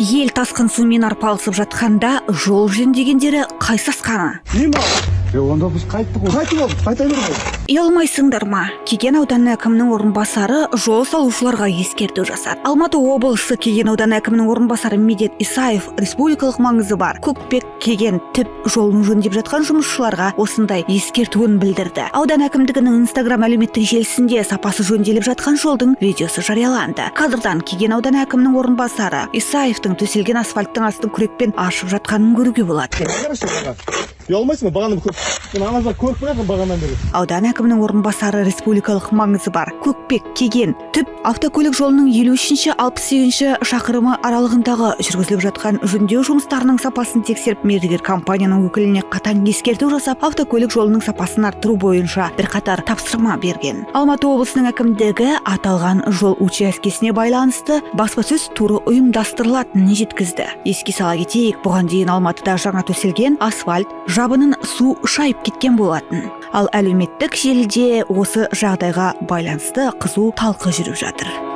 Ел тасқын сумен арпалысып жатқанда, жол жөндегендері қай сасқаны? Не мал? Онда біз қайттық ғой. Қайтып алдық, қайта бер ғой. Ұялмайсыңдар ма? Кеген ауданы әкімінің орынбасары жол салушыларға ескерту жасады. Алматы облысы Кеген ауданы әкімінің орынбасары Медет Исаев республикалық маңызы бар Көкпек — Кеген түп жолын жөндеп жатқан жұмысшыларға осындай ескертуін білдірді. Аудан әкімдігінің Инстаграм әлеуметтік желісінде сапасы жөнделіп жатқан жолдың видеосы жарияланды. Кадрдан Кеген ауданы әкімінің орынбасары Исаевтың төселген асфальттың астын күрекпен аршып жатқанын көруге болады. Қарашы баға. Ұялмайсың ба? Бағаны көріп. Мен ана жақ көріп келе жатырмын бағанадан бері. Аудан әкімінің орынбасары республикалық маңызы бар Көкпек — Кеген түп автокөлік жолының 53-, 68 шақырымы аралығындағы жүргізіліп жатқан жөндеу жұмыстарының сапасын тексеріп, мердігер компанияның өкіліне қатаң ескерту жасап, автокөлік жолының сапасын арттыру бойынша бірқатар тапсырма берген. Алматы облысының әкімдігі аталған жол учаскесіне байланысты баспасөз туры ұйымдастырылатынын жеткізді. Еске сала кетейік, бұған дейін Алматыда жаңа төселген асфальт жабынын су шайып кеткен болатын. Ал әлеуметтік желіде осы жағдайға байланысты қызу талқы жүріп жатыр.